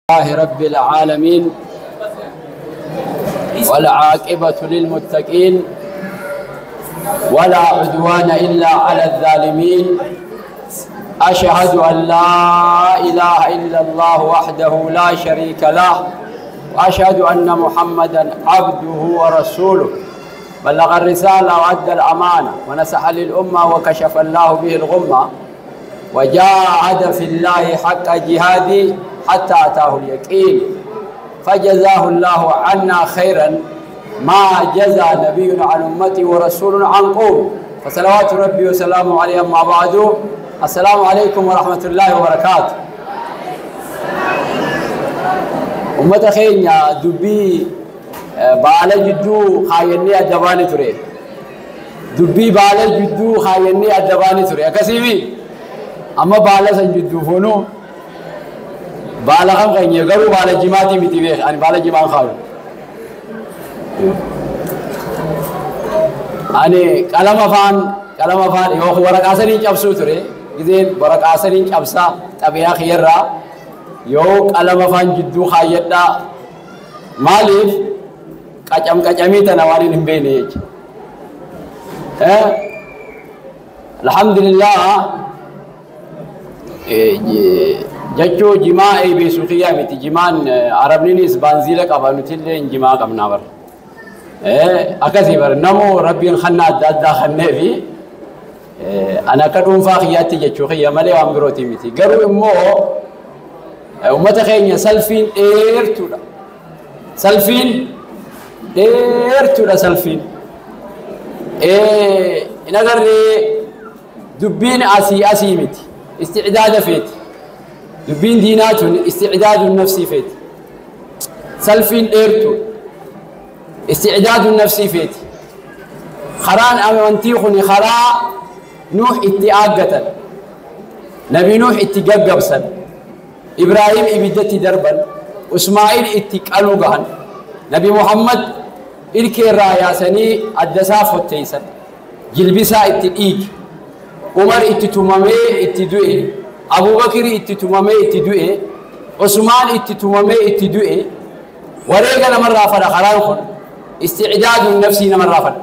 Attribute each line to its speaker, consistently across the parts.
Speaker 1: الله رب العالمين والعاقبة للمتقين ولا عدوان إلا على الظالمين. أشهد أن لا إله إلا الله وحده لا شريك له، وأشهد أن محمدا عبده ورسوله، بلغ الرسالة وأدى الأمانة ونصح للأمة وكشف الله به الغمة وجاهد في الله حق جهاده حتى أتاه اليقين، فجزاه الله عنا خيرا ما جزى نبي عن أمته ورسول عن قومه، فصلوات ربي وسلامه عليه. أما بعد، السلام عليكم ورحمة الله وبركاته. أمة خينيا دبي baala jidduu kaayyannee adda baane ture. Dubbii baala jidduu kaayyannee adda baane ture. Akkasiimi amma baala san jidduu fuunu baala kam keenye garuu baala jimaatii miti beek, ani baala jimaan kaayu. Ani qalama afaan yoo waraqaa saniin cabsuu ture. Gizeen waraqaa saniin cabsaa xabiyaa kiyyarraa yoo qalama afaan jidduu kaayyadhaa maaliif qacam qacamii tana waan hin beekne jecha. Alhamdulillah jechuu jimaa eebisu kiyyaa miti. Jimaan arabniinis baanziila qaba, nutillee jimaa qabnaa bara. Akkasii bara namoo rabbiin kennaa adda addaa kennee fi ani akka dhuunfaa kiyyaatti jechuu kiyya malee waan birootii miti. Garuu immoo uummata keenya salfiin dheertuudha. Salfiin dheertuudha salfiin. In agarree dubbiin asii asii miti. Isticdaada feeti. Dubbiin diinaa tun isticdaadu nafsii feeti. Salfiin dheertuudha. Isticdaadu nafsii feeti. Karaan amantii kun karaa Nuux itti aaggatan. Nabi Nuux itti gaggabsan. Ibraahim ibiddatti darban. Ismaa'il itti qaluu gahan. Nabi Muhammad ilkee irraa yaasanii adda isaa fotteessan. Jilbisaa itti dhiige. Umar itti tumamee itti du'e. Abubakir itti tumamee itti du'e. Usmaan itti tumamee itti du'e. Wareega namarraa fadha karaan kun. Isticdaadu nafsii namarraa fadha.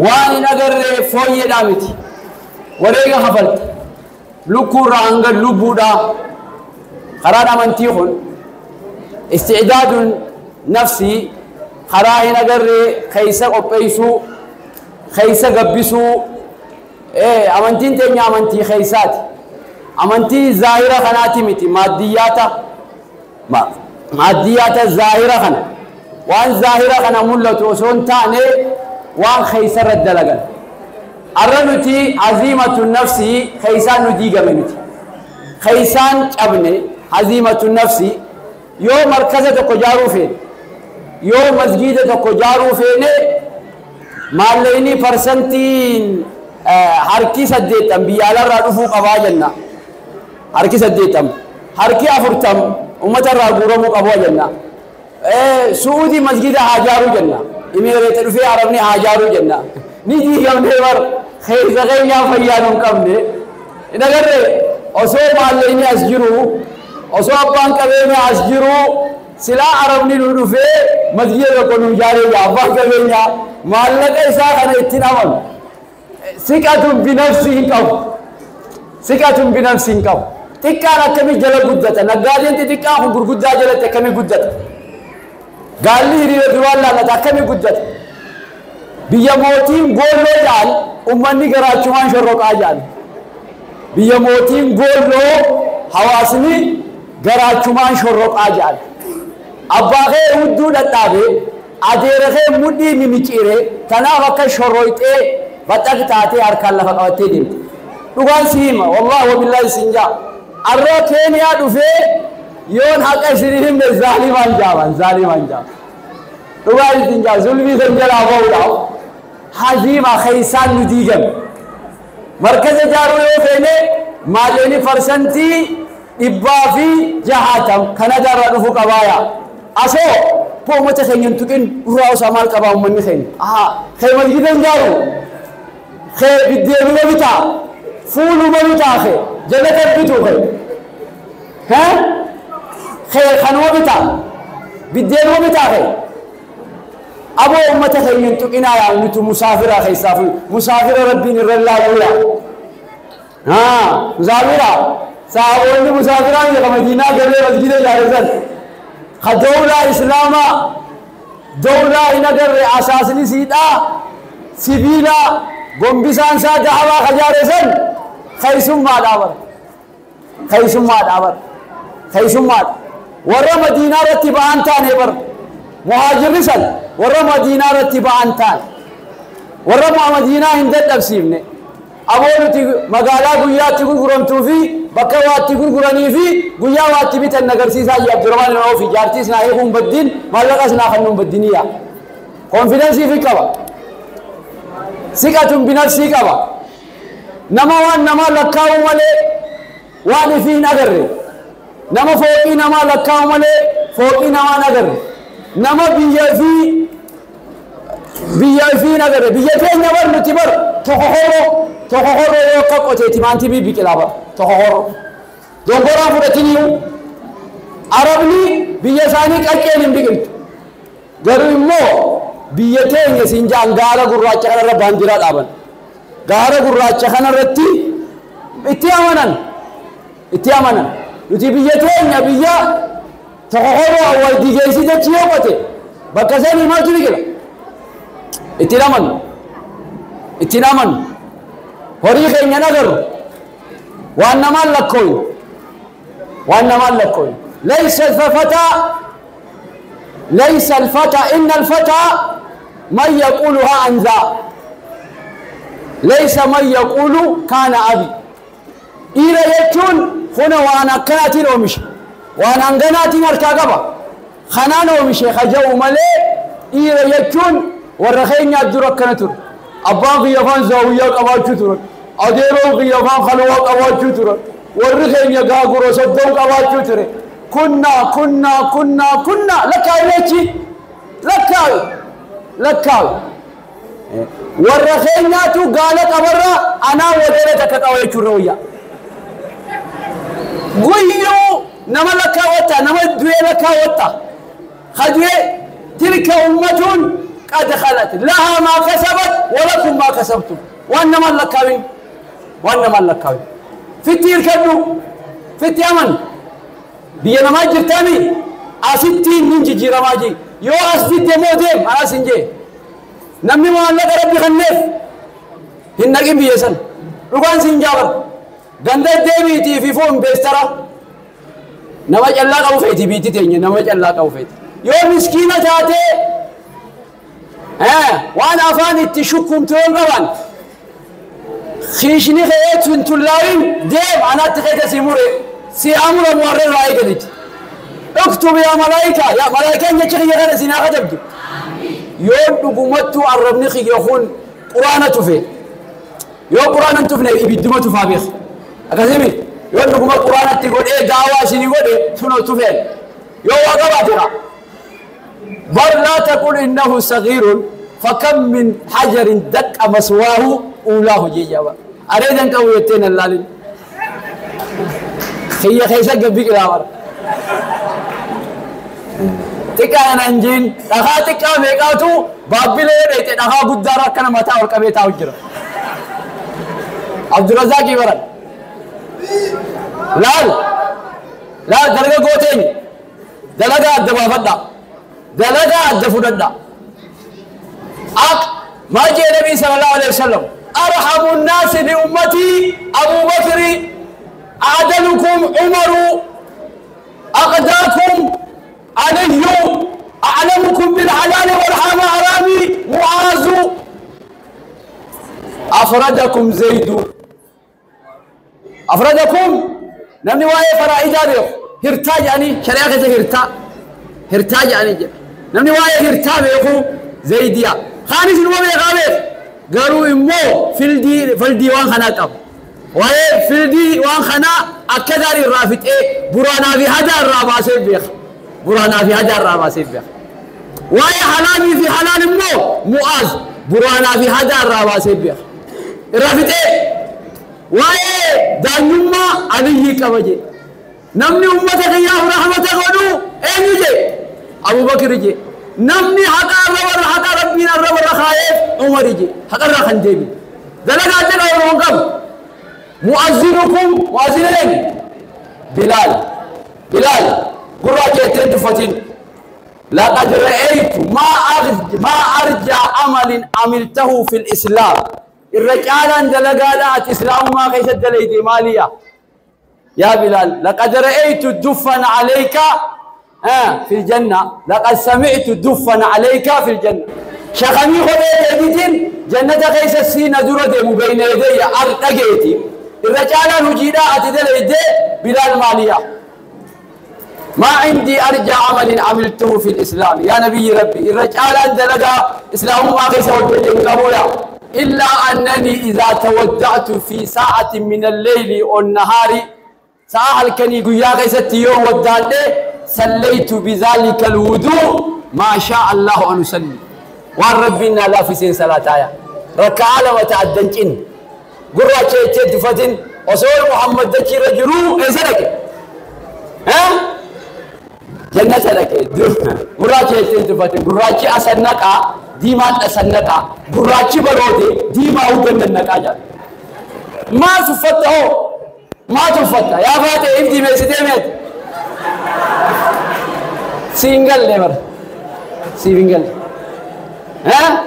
Speaker 1: Waan hin agarree fooyyeedhaa miti. Wareega kafalte. Lukkuurraa hanga lubbuudhaa. Karaan amantii kun isticdaadu nafsii karaa hin agarree keessa qopheessuu, keessa gabbisuu. Amantiin teenya amantii keessaati. Amantii zaahira kanaati miti. Maaddiyaata zaahira kana. Waan zaahira kana mul'atu osoo hin taane waan keessa irra dalagan. Arra nuti haziimatu nafsii keessaan nu diigame miti. Keessaan cabne haziimatu nafsii yoo markaza tokko jaaruu feene, yoo masgiida tokko jaaruu feene, maallaqni parsantiin harki 80 biyya alaarraa dhufuu qabaa jenna. Harki 80, harki 40 uummata irraa guuramuu qabaa jenna. Su'uudii masgiida haa jaaruu jenna. Imireeta dhufee arabni haa jaaruu jenna. Ni diigamnee bar keessa keenyaa fayyaa nu hin qabne. Hin agarree osoo maallaqni as jiru, osoo abbaan qabeenyaa as jiru, silaa arabni nu dhufee masgiida tokko nu ijaaree jira. Abbaan qabeenyaa maallaqa isaa kana ittiin amanu. Siqatun binafsi hin qabu. Siqatun binafsi hin qabu. Xiqqaan akkamii jala guddata? Naggaadeen xixiqqaan kun gurguddaa jalatti akkamii guddata? Gaalli hiriira duraan laallata akkamii guddata? Biyya mootiin goolloo jedhan uummanni garaachumaan shorroqaa jedhan. Biyya mootiin goolloo hawaasni garaachumaan shorroqaa jedhan. Abbaa kee hudduu dhadhaabee adeera kee mudhii mimiciiree tanaaf akka shorroyxee baxaq taatee harkaan lafa qabattee deemte. Dhugaan si hima, wallaahi wabillaahi sin jaa. Arra Keeniyaa dhufee yoon haqa isin himne zaalimaan jaaman, zaalimaan jaaman. Dhugaan isin jaa, zulmii san jalaa bahuudhaaf haziima keessaan nu diigame. Markaza jaaruu yoo feene maallaqni parsantii 160 Kanadaarraa dhufuu qabaaya. Asoo uummata keenya hin tuqin irraa osaa maal qabaa uummanni keenya? Kee masgiida hin jaaru, kee biddeenuma bitaa, fuuluma bitaa, kee jannata bituu kee. Kanuma bitaa biddeenuma bitaa kee aboo ummata keenya hin tuqinaa yaa nuti musaafiraa keessaaf musaafira rabbiin irra laaluudha. Musaafira sahaboonni musaafiraa meeqa Madiinaa galee masgida ijaare ka dawlaa islaamaa dawlaa hin agarre asaasni siidhaa sibiila gombisaan isaa dahabaa ka jaare san keeysummaadhaa bara keeysummaadhaa bara keeysummaadha warra Madiinaa irratti ba'an taane bara muhaajirri san warra Madiinaa irratti ba'an taane warra Madiinaa hin dadhabsiifne aboo nuti magaalaa guyyaatti gurguramtuu fi bakka waatti gurguranii fi guyyaa waatti bitan agarsiisaa jira Abdurrahmaan ibn Awf jaartiis naa hiikuun baddiin maallaqas naa kennuun baddiniya konfidensii fi qaba siqatun binafsii qaba nama waan namaa lakkaa'u malee waan ifii hin agarre nama fooqii namaa lakkaa'u malee fooqii namaa hin agarre nama biyya ifii hin agarre biyya keenya bar nuti bar tokko horoo yoo akka qotee timaantimii biqilaa bar tokko horoo doggoraa fudhatiniiyu arabni biyya isaanii qaqqeen hin biqiltu garuu immoo biyya teenya siin jaan gaara gurraacha kanarra baandiraa dhaaban gaara gurraacha kanarratti itti amanan nuti biyya teenya biyya tokko horoo awwal digeessite achi yoo qote bakka sanii maaltu biqila ittiin amanu horii keenya agarru waan namaan lakkooyin laysa alfata inna alfata man yaqulu haa anzaa laysa man yaqulu kaana abi dhiira jechuun kuna waan akkanaatiin oomishe waan hanganaatiin harkaa qaba kanaan oomishe kaja'u malee dhiira jechuun warra keenyaaf dura akkana ture abbaan kiyya afaan zaawiyyaa qabaachuu turan adeeroon kiyya afaan halwaa qabaachuu turan warri keenya gaaguroo soddon qabaachuu ture kunnaa kunnaa kunnaa kunnaa lakkaa'ileechi lakkaa'i lakkaa'i warra keenyaatu gaala qabarra anaa wadeera takka qaba jechuurra wayyaa guyyuu nama lakkaawwatta nama du'ee lakkaawwatta ka du'ee tilka ummatun قد خلت لها ما كسبت ولكم ما كسبتم وانما اللكاوين في التير كدو في التيمن بينا ما جرتاني اسيتين نينجي جيرماجي يو اسيت مودم انا سنجي نمي ما الله ربي خنف هنغي بيسن رغان سنجابر غند ديبيتي في فون بيسترا نما جلا قو فيتي بيتي تيني نما جلا قو فيتي يو مسكينه تاتي waan afaan itti shukkumtu yoon qaban kiishni keetu hin tullaa'in deem anatti keete si mure si amuramu warra irraa eegaliti uktub yaa malaayika yaa malaayikaan jecha kiyya kana sinaa katabdu yoo dhugumattuu arrabni kiyya kun quraana tufe yoo quraana hin tufne ibidduma tufaa beek akkasimi yoo dhuguma quraanatti godhee daawaa isinii godhe tunoo tufeen yoo waa qabaatira بل لا تقل إنه صغير فكم من حجر دق مسواه أولاه جيجابا أريد أن قويتين اللالين خي خيسا قبيك الأمر تكا ننجين أخا تكا ميقاتو بابلي ريت أخا قدارا كان متاع والقبيتا وجرا عبد الرزاق يبرد لال لا دلقا قوتين دلقا الدبا فدا دلقا الدفددا ما جاء النبي صلى الله عليه وسلم أرحم الناس بأمتي أبو بكر أعدلكم عمر أقداكم علي أعلمكم بالحلال والحرام معاذ أفردكم زيد أفردكم نمني واي فرائد هرتاج يعني شريعة هرتاج يعني نمني واي هرتاج يخو زيديا خانس المؤمن قابل قالوا إمو في الديوان خناقب واي في الديوان خنا أكدر الرافت إيه برانا في هذا الرابع سيبيخ برانا في هذا الرابع سيبيخ واي حلالي في حلال مو معاذ برانا في هذا الرابع سيبيخ الرافت إيه واي دانيما علي كبجي Namni ummata kiyyaaf rahmata godhu eenyu jee? Abubakar jee. Namni haqa arra haqa rabbiin arra warra kaayeef Umar jee. Haqarraa kan deebi. Dalagaa jedha Oromoon qabu. Mu'azzinukum mu'azzina eenyu? Bilaal. Bilaal gurraacha jettee tuffatin. لقد رأيت ما أرجى عمل عملته في الإسلام. الرجال عند لقالات إسلام ما قيس الدليل مالية يا بلال. لقد رأيت دفن عليك في الجنة. لقد سمعت دفن عليك في الجنة. شخمي خلي جنة قيس السين درد بين يدي أرتقيتي. الرجال نجيدا أتدليد بلال مالية. ما عندي أرجع عمل عملته في الإسلام يا نبي ربي. الرجال عند لقى إسلام ما قيس والجنة إلا أنني إذا تودعت في ساعة من الليل والنهار ساعة الكني قيا قيست يوم ودعت سليت بذلك الوضوء ما شاء الله أن أسلي. والربنا لا في سين صلاة آية ركع وتعدنجن قرأ شيء تفتن وصول محمد ذكي رجلو إنسانك ها جنة لك قرأ شيء تفتن قرأ شيء أسنك ديما أسنك قرأ شيء برودي ديما أوجنك أجل ما سفته ما تفته يا فاتي إبدي مسيدمت سينجل لمر سينجل ها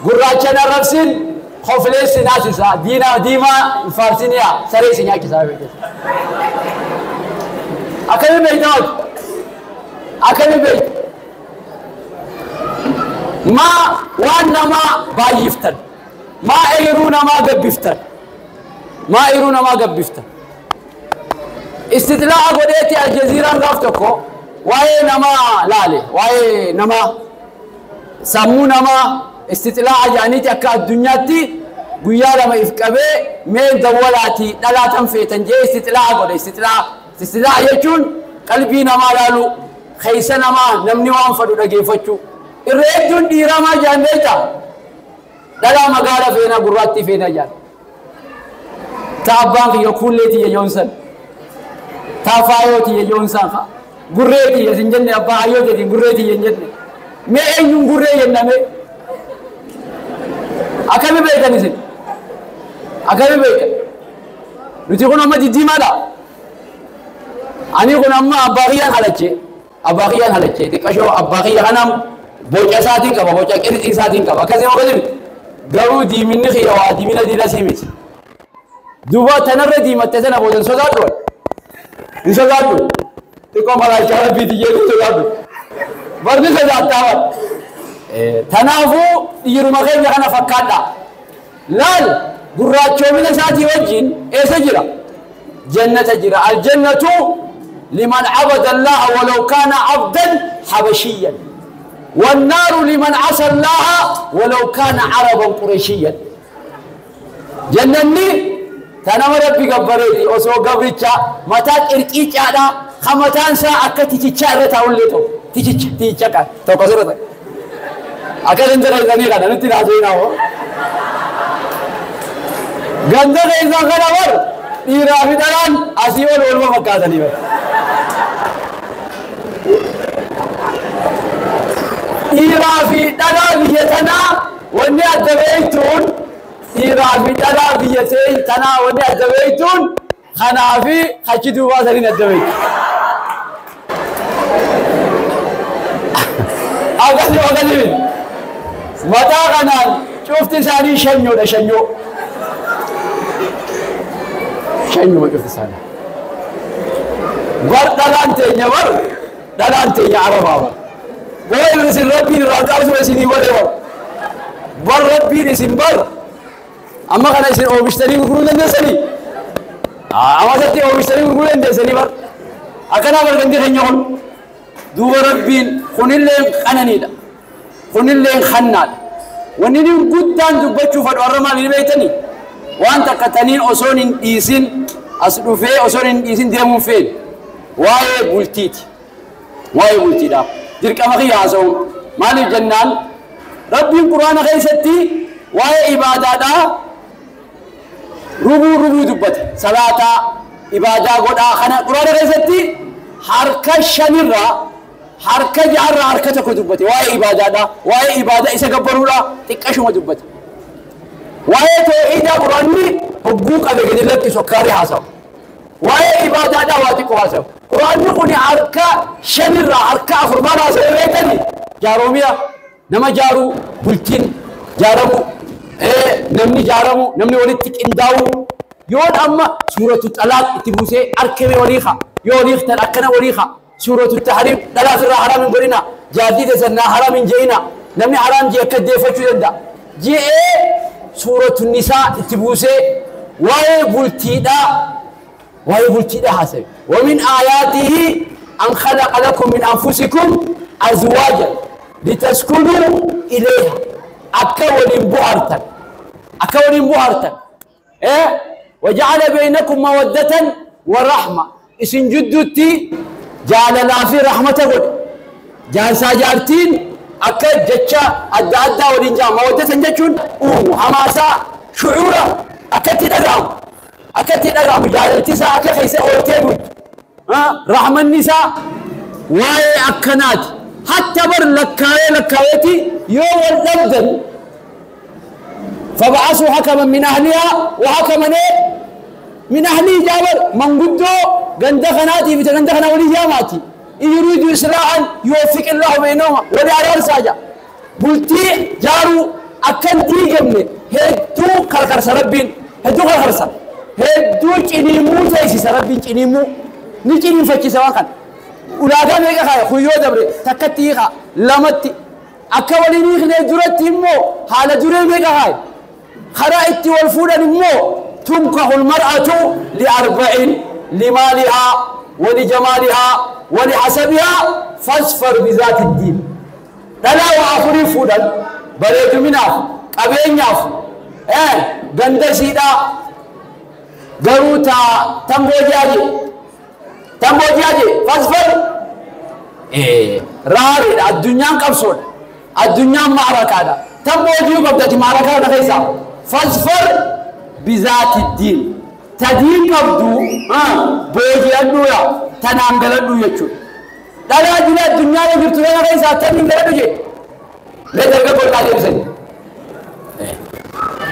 Speaker 1: قرأ رفسين خوفليس ناسسا دينا ديما فارسينيا سريسينيا كسابة أكلم بيتات أكلم بيت ما وانا ما بايفتن ما إيرونا ما قبفتن ما إيرونا ما قبفتن استطلاع قديتي الجزيرة غافتكو واي نما لالي واي نما سمونا ما استطلاع جانيتي أكا الدنيا تي قيالا ما إفكابي مين دولاتي لا تنفيتن جي استطلاع قد استطلاع يجون قلبي نما لالو خيسنا ما نمني وانفدو نجيفتشو الرئيتون ديرا ما جانيتا لا مقالة فينا قراتي فينا جان تابان يكون ليتي يا جونسون تافايوتي يا جونسون قريتي يا سنجنة أبا أيوتي قريتي يا جنة ما أيون قرية ينامي أكمل بيتا نسين أكمل بيتا نتيجون أما تدي ماذا أني كون أما أباغيان هلتشي أباغيان هلتشي تكشوا أباغيان أنا بوجه ساتين كبا بوجه كريت ساتين كبا كذا ما كذا قالوا دي من خيا ودي من دي لسيمت دوبا تنر دي متزنا بوجه سوزاتو سوزاتو تكون على شارع بيتي سوزاتو برضه سوزاتو تنافو يرمخين يخنا فكاتا لال قراتشو من ساتي وجين إيش جرا جنة جرا الجنة لمن عبد الله ولو كان عبدا حبشيا والنار لمن عصى الله ولو كان عربا قريشيا جنني تنام ربي قبريتي أسو قبريتشا متى إرتيتشا خمتان ساعة كتيتشا رتا وليتو تيتشا تيتشا توكسرتا أكل أنت غيرني غدا نتي نازوينا هو غندا غيرنا غدا ور إيرافي دلان أسيول ولما مكادني بس إيرافي دلان يتنا وني أدبيتون إيرافي دلان يتين تنا وني أدبيتون خنافي خشدوا باسرين أدبيت أقصد أقصد متى غنان شفت ساني شنيو ده شنيو شنيو ما شفت ساني بر دلانتي يا بر دلانتي يا عرب بر رسل ربي راقاس وسيني بر بر ربي رسل بر أما كان يصير أو بيشتري ويقولون الناس لي أما ستي أو بيشتري ويقولون الناس لي بر أكنا بر عندي خنيون دوب ربي خنيل خناني ده خنيل خناد ونيني قدام دبتشو فدورما للبيتني وأنت كتنين أصون إيسين أصدفة أصون إيسين ديمون فين واي بولتيت واي بولتي دا ديرك أمخي عزوم مال الجنان ربي القرآن غيستي واي عبادة دا ربو ربو دبت صلاة Ibaadaa godhaa kana Quraana keessatti harka shanirraa harka jaharraa harka tokko dubbate. Waa'ee ibaadaadha, waa'ee ibaadaa isa gabbaruudha xiqqashuma dubbate. Waa'ee too'iidaa Quraanni hogguu qabe gadi lakkisu akkaarii haasawu. Waa'ee ibaadaadha waa xiqqoo haasawu. Quraanni kun harka shanirraa harka afur maal haasawu beektani? Jaaroomiya nama jaaruu, bultiin jaaramu, namni jaaramu, namni walitti qindaa'u. Yoon amma suuratu xalaaq itti buusee harkame walii haa, yoo walii tan akkana walii haa. Suuratu tahriim dhalaa ofirraa haraam hin godhina, jaartii teessannaa haraam hin je'ina, namni haraam jee akka deeffachuu danda'a. Je'ee suuratu nisaa itti buusee waa'ee bultiidhaa, waa'ee bultiidhaa haasawe. ومن آياته أن خلق لكم من أنفسكم أزواجا لتسكنوا إليها. أكا ولين بوهرتا، أكا ولين بوهرتا. إيه؟ وجعل بينكم مودة ورحمة. إسن جدتي جعل لا في رحمة قد جالسا جارتين أكا جتشا أدى أدى ولين جا مودة جتشون حماسة شعورة أكا تدقام، أكا تدقام جالتسا أكا خيسا أوتيبو رحمة النساء واي أكنات حتى بر لكاية لكايتي يوم الأبدن فبعثوا حكما من أهلها وحكما من أهله جابر من قدو قندخناتي في تقندخنا ولي جاماتي إن يريدوا إصلاحا يوفق الله بينهما ولي على رساجة بلتي جارو أكن تيجمني هدو كركرس ربين، هدو كركرس، هدو چنيمو تيسي ربين چنيمو نچنيم فتشي سواء كان ولاغا ميغا خاي خيو دبري تكتيخا لمتي أكا ولي نيخني درتي مو حالة دري ميغا خاي خرائتي والفودن مو تنكح المرأة لأربع لمالها ولجمالها ولحسبها فاظفر بذات الدين. لا وأفري فودن بريد مناف قبين ياف غندسيدا غروتا تنبوجاجي تنبوجاجي فاظفر راري الدنيا قبصون الدنيا معركة تنبوجيو قبضتي معركة خيسا فاظفر بذات الدين تدين قبضو بوجي أدويا تنام قلدو يجو لا لا دين الدنيا يجرتو لنا خيسا تنين قلدو جي لا ترقى قول قادر سني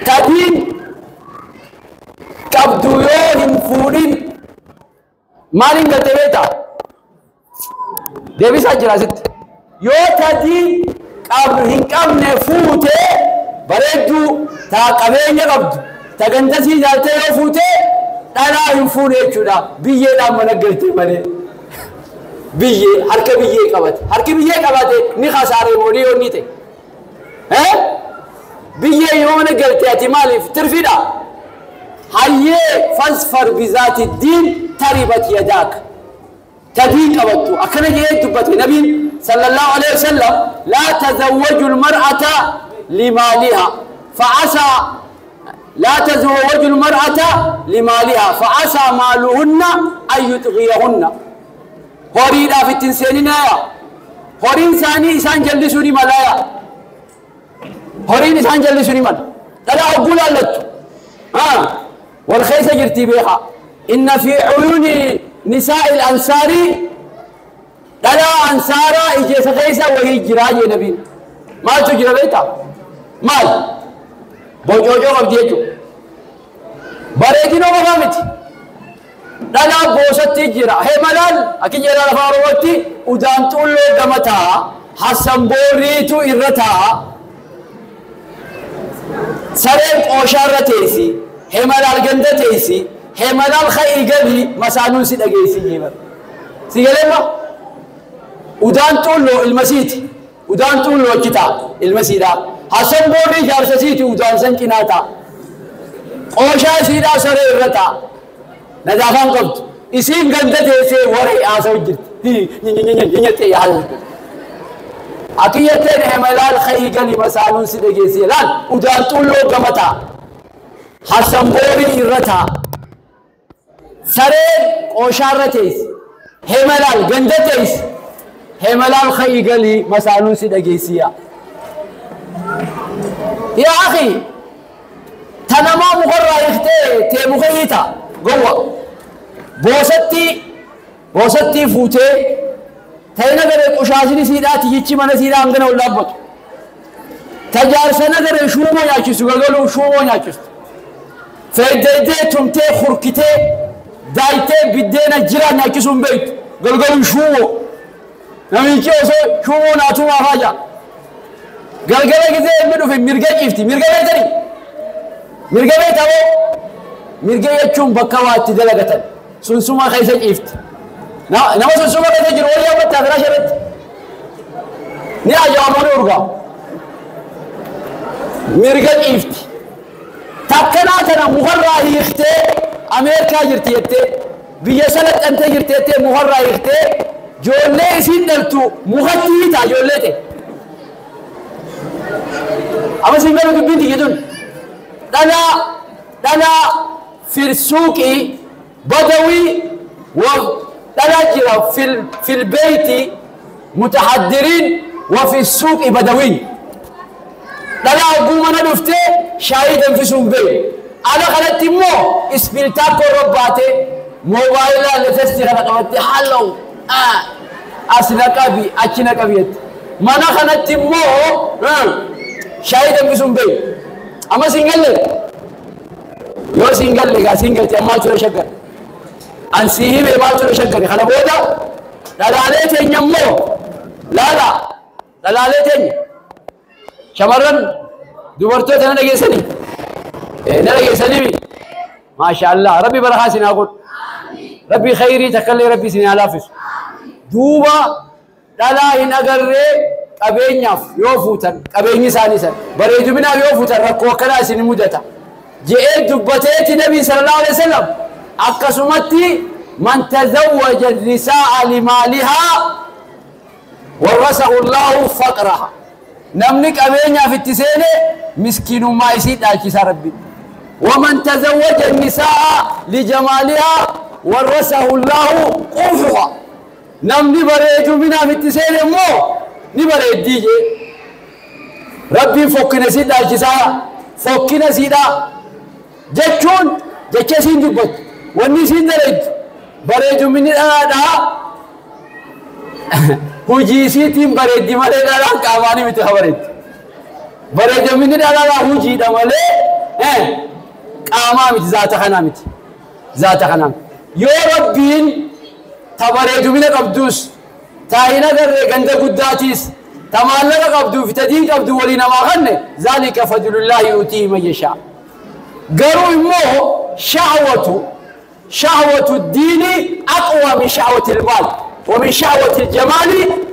Speaker 1: تدين قبضو يوهم فورين مالين قلتبيتا ديبي ساجرا ست يو تدين قبضو هنقم نفوته بريدو تا قبين قبضو تغنتسي جالتي yoo fuute dhalaa hin fuune jechuudha. Biyyeedhaan mana galtee malee. Biyyee harka biyyee qabate. Harki biyyee qabate ni khasaaree moolii yoo ni ta'e. Biyyee yoo mana galtee ati maaliif tirfiidha? Hayyee fasfar bizaati diin taribat yadaak. Tadiin qabattu akkana jedhee dubbate nabiin sallallahu alaihi wasallam laa tazawwaju almar'ata limaaliha fa'asaa لا تزوجوا المرأة لمالها فعسى مالهن أن يطغيهن. هوريدا في التنسينين يا هورين ثاني إنسان جلسوني ملايا هورين إنسان جلسوني مال لا أقول لك والخيسة جرتي بيها إن في عيون نساء الأنصار لا أنصارا إجيس خيسة وهي جراج نبي ما تجرى بيتا مال بوجوجو قبضي bareedinoo qofaa miti. Dhalaa boosatti jira. Hemalaan akka jedha afaan Oromootti udaan xulloo gama taa'a. Hassan boorriitu irra taa'a. Sareen qooshaa irra teessi. Hemalaan ganda teessi. Hemalaan ka'ii galii masaanuun si dhageessi jeebar. Si galee udaan xulloo ilma siiti. Udaan xulloo achi taa'a ilma siidhaa. Hassan boorrii jaarsa siiti udaan san cinaa taa'a. Qooshaa isiidhaa saree irra taa'a. Nadaafaan qabdu. Isiin ganda teessee waree haasa'u jirti. Nyattee haasa'u jirti. Akiyyateen hemalaan ka'ii galii masaanuun si dhageessi laal udaan xulloo gama taa'a. Hassan boorii irra taa'a. Sareen qooshaa irra teessi. Hemalaan ganda teessi. Hemalaan ka'ii galii masaanuun si dhageessi yaa. Yaa akhi tanamaa mukarraa hiiktee tee muka hiita gowwa. Boosatti fuutee ta'ina garee qushaasini siidhaa tiyyichi mana siidhaa hangana ol dhaabbatu. Tajaarsa nagaree shuumoo nyaachistu galgaluu shuumoo nyaachistu. Feedeedee tumtee hurkitee daayitee biddeena jiraa nyaachisuu hin beektu galgaluu shuumoo. Namichi osoo shuumoo naatumaa faaja. Galgala gisee inni dhufe mirga ciifti mirga beektanii mirga beektamoo mirga jechuun bakka waa itti dalagatan sunsuma keessa ciifti. Nama sunsuma keessa jiru walii hammattaa firaasha irratti ni ajaa'iba ni urgaa. Mirga ciifti. Takkanaa tana mukarraa hiiktee Ameerikaa jirti jettee biyya salaxxantee jirti jettee mukarraa hiiktee ijoollee isiin dhaltu mukatti hiitaa ijoollee ta'e. Amma siin galu dubbiin tiyyi tun dhalaa firsuuqii badawii dhalaa jira filbeeyti mutahaddiriin wa fi suuqi badawiin. Dhalaa hogguu mana dhuftee shaayii danfisuu hin beeku. Ala kanatti immoo ispiiltaakkoo irra baatee moobaayilaa latestii kana qabattee halluu as na qabi achi na qabi jette. Mana kanatti immoo shaayii danfisuu hin beeku. Amma siin galle yoo siin galle egaa siin galte ammaa ture shaggar. An sii hime maal ture shaggare kana booda dhalaalee teenya immoo laala dhalaalee teenya shamarran dubartoota na dhageessanii na dhageessanii maasha Allah rabbi barakaa isin haa godhu rabbi khayrii takkallee rabbi isin haa laaffisu duuba dhalaa hin agarree qabeenyaaf yoo fuutan qabeenyi isaanii san bareeduminaaf yoo fuutan rakkoo akkanaa isin mudata je'ee dubbateeti nabii sallallahu alaihi wasallam akkasumatti man tazawwaja nisaa limaalihaa warasahu Allahu faqraha namni qabeenyaaf itti seene miskiinummaa isii dhaalchisaa rabbi waman tazawwaja nisaa lijamaalihaa warasahu Allahu qufuha namni bareeduminaaf itti seene immoo ni bareeddii jee rabbiin fokkina isii dhaalchisaa fokkina isiidha jechuun jecha isiin dubbattu wanni isiin dareeddu bareeduminni dhalaadhaa hojii isiitiin bareeddi malee dhalaan qaamaanii miti bareeddi. Bareeduminni dhalaadhaa hojiidha malee qaamaa miti zaata kanaa miti. Zaata kanaa miti. Yoo rabbiin ta bareedumina qabdus taa'ina garree ganda guddaatiis ta maallaqa qabduu fi ta diin qabdu walii namaa kanne zaalika fadlullaahi yuutiihi man yashaa. Garuu immoo shahwatu diini aqwa min shahwati ilmaal ومن شهوة الجمال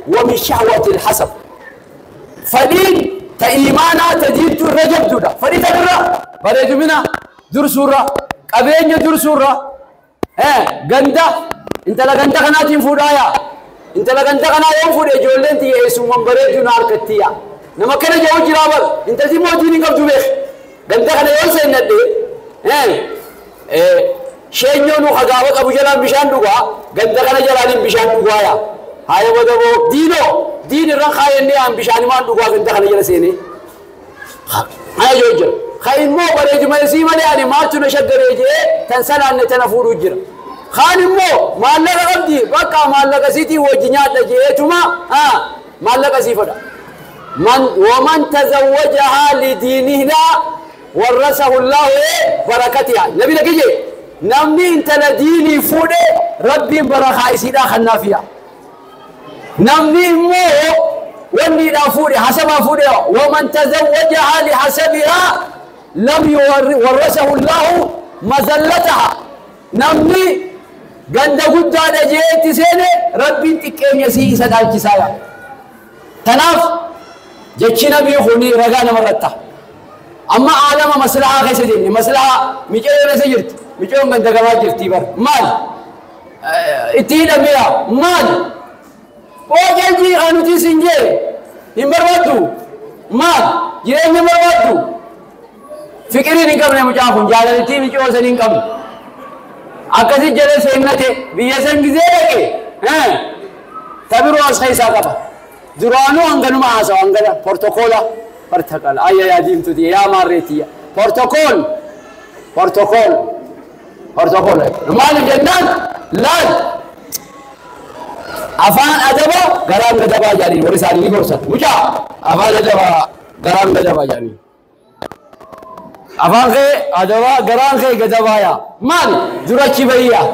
Speaker 1: ومن شهوة الحسب. فدين تإيمانا تدين الرجب دودا فدين تدرى بريد منا درسورة قبين درسورة غندا انت لا غندا كناتين فودايا انت لا غندا كنا يوم فود جولين تي يسوع من بريد نار كتيا نما كنا جو جرابر انت زي موجودين قبل بيخ غندا كنا يوم سيندي شينيو خغاوة أبو جلال بشان دوغا غندا كنا جلالين بشان دوغا يا هاي ودبو دينو دين الرخاء اللي عم بشان ما دوغا غندا كنا جلسيني هاي جوجر خاين مو بريج ما يسي مالي يعني ما تنو شغريجي تنسل ان تنفور وجر خان مو ما لك قبدي بقى ما لك سيتي وجنيا دجيتما ما لك سيفدا من ومن تزوجها لدينها ورثه الله بركتها نبي لك يجي نمني انت لديني فودي ربي برخا يسيدا خنافيا نمني مو وني لا فودي حسبها فودي ومن تزوجها لحسبها لم يورثه الله مزلتها نمني غند غدا دجيت سينه ربي تكين يسي سدالچسايا تناف جچ نبي خوني رغانا مرتا اما عالم مصلحه خيسدين مصلحه ميجيو نسجرت ميجيو غند غبا جرتي بر مال اتي دميا مال او جلدي انوتي سنجي همبربادو مال جيرين همبربادو فكري نقبل مجاهون جالتي ميجيو سنين قبل akkasi jala seennate biyya san gizee dhaqe tabiroo as keessaa qaba duraanuu hanganuma haasawa hangana portokoola portokoola ayya yaa diimtuti yaa maarreetiyya portokool portokool Protocol maaliif jennaan laal afaan adaba garaan gadabaa jedhanii warri isaanii ni gorsan. Mucaa afaan adabaa garaan gadabaa jedhanii. Afaan kee adabaa garaan kee gadabaa yaa. Maali durachi bayyaa.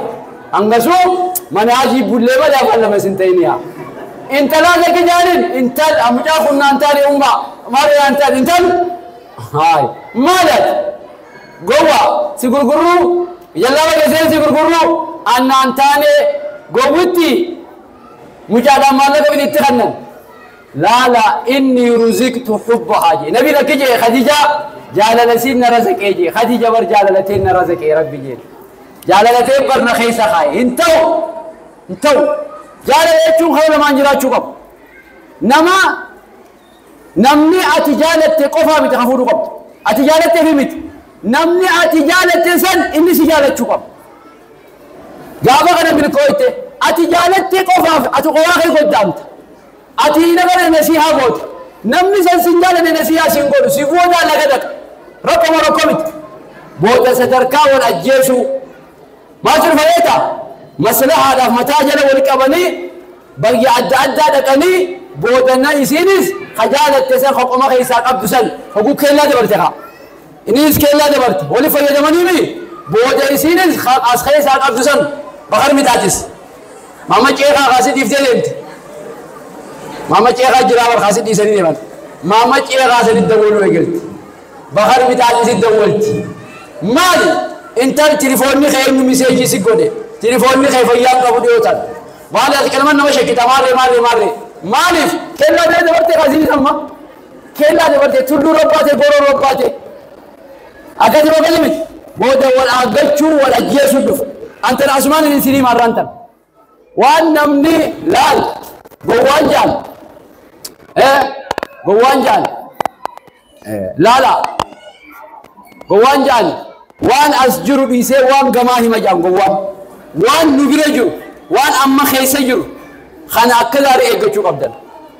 Speaker 1: Hangasuu mana hajii bullee malee afaan lama isin ta'in yaa. Intalaa lakki jaaniin intal mucaa kun naan taane ummaa maali naan taane intal. Haay maali ati gowwaa si gurgurruu jallaba keessee si gurgurruu annaan taane gowwitti mucaadhaan maallaqa bititti kannan. Laala inni ruziktu hubbahaa jee. Nabi lakki jee Khadijaa jaalala siin na razaqee jee. Khadija bar jaalalateen na razaqee rabbi jee. Jaalalateen bar na keessa kaaye. Hin ta'u hin ta'u. Jaalala jechuun kara lamaan jiraachuu qabu. Nama namni ati jaalatte qofaa miti kan fuudhuu qabdu. Ati jaalattee fi miti. Namni ati jaalatte san inni si jaalachuu qaba. Gaafa kana milkooyte ati jaalattee qofaaf ati qofaa kee goddaamta. Ati nama nasihaa goota. Namni san sin jaalanne nasihaa sin godhu si booda laga dhaqa. Rakkoo rakkoo miti. Booda sadarkaa wal ajjeesuu. Maal fayyada? Maslahaadhaaf mataa jala wal qabanii biyya adda addaa dhaqanii boodanna isiinis ka jaalatte san qoqoma keessaa qabdu san hoguu keellaa dabarte kaa. Innis keellaa dabarte wali fayyadamanii booda isiinis as keessaa qabdu san bakar midhaatis. Mama ceekaa kaasii dhiiftee deemte. Mama ceekaa jiraa bar kaasii dhiisanii deeman. Mama ceekaa sanitti dawwaluu eegalti. Bakar midhaatis dawwalti. Maali? Intal tilifoonni kee inni miseejii si godhe. Tilifoonni kee fayyaa qabu dhiyootan. Maali ati qalman nama shakkita maarree maarree maarree. Maaliif? Kellaa bira dabarte kaasii amma. Kellaa dabarte tulluu robbaate goroo robbaate. Akkasuma akkasii miti. Booda wal argachuu wal ajjeesuu dhufu. Antan asumaan inni sinii maarraan tan. Waan namni laal gowwaan jaan. Gowwaan jaan. Laala gowwaan jaan. Waan as jiru dhiisee waan gamaa hima jaan gowwaan. Waan nu bira jiru waan amma keessa jiru kana akka gaarii eeggachuu qabdan.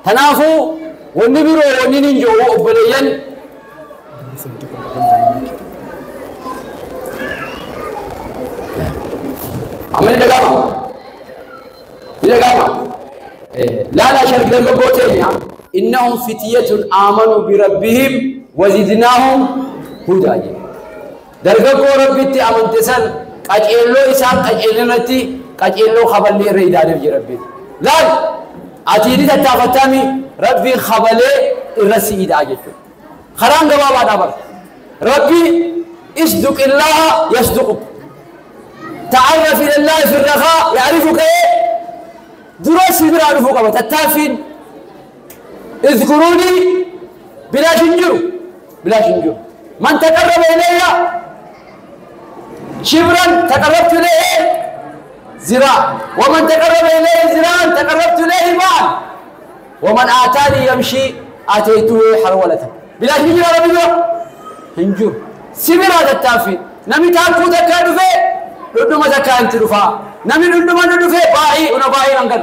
Speaker 1: Kanaafuu wanni biroo wanni hin jiru obboleeyyan. Amma ni dhaga'ama. Ni dhaga'ama. Laala shargaggoota teenya innahum fityatun aamanu birabbihim wazidnaahum hudaa jedhe. Dargaggoo rabbitti amante san qaceelloo isaan qaceellinatti qaceelloo kaballee irra idaaneef jira rabbiin. Laal ati ni tattaafattami rabbiin kabalee irra si idaa jechuudha. Karaan gabaabaadhaa bara. Rabbi isduqillaaha yasduquk. تعرف إلى الله في الرخاء يعرفك إيه؟ دروس برا رفوق تتافين اذكروني بلا شنجر بلا شنجر. من تقرب إلي شبرا تقربت إليه ذراع، ومن تقرب إليه ذراعا تقربت إليه باعا، ومن آتاني يمشي آتيته حرولة. بلا شنجر ربي هنجر سبرا تتافين نمي تاكو تكادو فيه dhundhuma takka inti dhufaa. Namni dhundhuma nu dhufee baay'ee una baay'ee hankan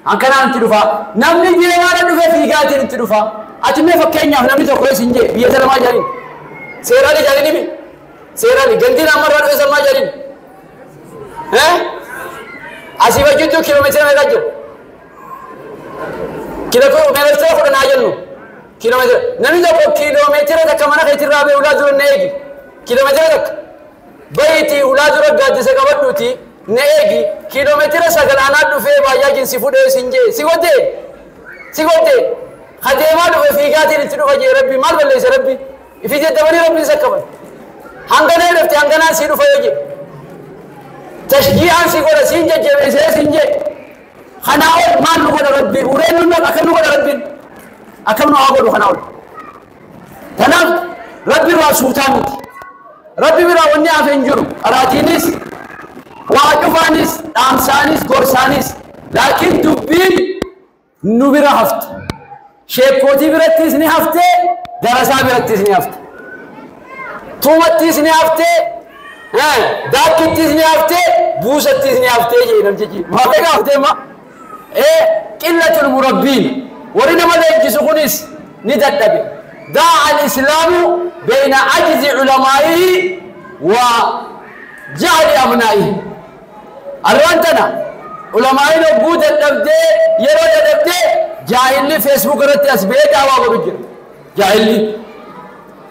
Speaker 1: hankanaan itti dhufaa. Namni deemaadhaan dhufee fiigaatiin itti dhufaa. Ati mee fakkeenyaaf namni tokko isin jee biyya salamaa jedhin. Seeraan jedhin himi. Seeraan gandiin amma irraa dhufe salamaa jedhin. Asii wajjintu kiiloomeetira meeqa jiru? Kiiloomeetira 10 haa jennu. Kiiloomeetira namni tokko kiiloomeetira takka mana keetirraa ba'ee ulaa dura na eegi. Kiiloomeetira takka. Bayitii ulaa dura gaaddisa qabadhuuti na eegi kiiloomeetira 9 anaa dhufee baajaajiin si fudhee sin jee si godhee si godhee kadeemaa dhufe fiigaatiin itti dhufa jee rabbi maal balleessa rabbi ifi jedhamanii rabbi isa qaban hanganaa dhufte hanganaa si dhufa yoo jee tashji'aan si godha siin jajjabeessee sin jee kanaa ol maal nu godha rabbi ureen nu akkam nu godha rabbiin akkam nu haa godhu kanaa ol kanaaf rabbi irraa suutaa miti. Rabbi biraa wanni hafe hin jiru. Araatiinis, waa cufaanis, dhaamsaanis, gorsaanis. Laakiin dubbiin nu bira hafte. Sheekootii birattis ni hafte, darasaa birattis ni hafte. Tuumattis ni hafte, daakkittis ni hafte, buusattis ni hafte jee namtichi. Maallaqa haftee ma? Qillatul murabbiin. Warri nama leenjisu kunis ni dadhabe. داع الإسلام بين عجز علمائه Jahli abnaa'i. Arraan tana ulamaa'iin hogguu dadhabdee yeroo dadhabdee jaahilli feesbuuk irratti as ba'ee daawaa godhu jira. Jaahilli.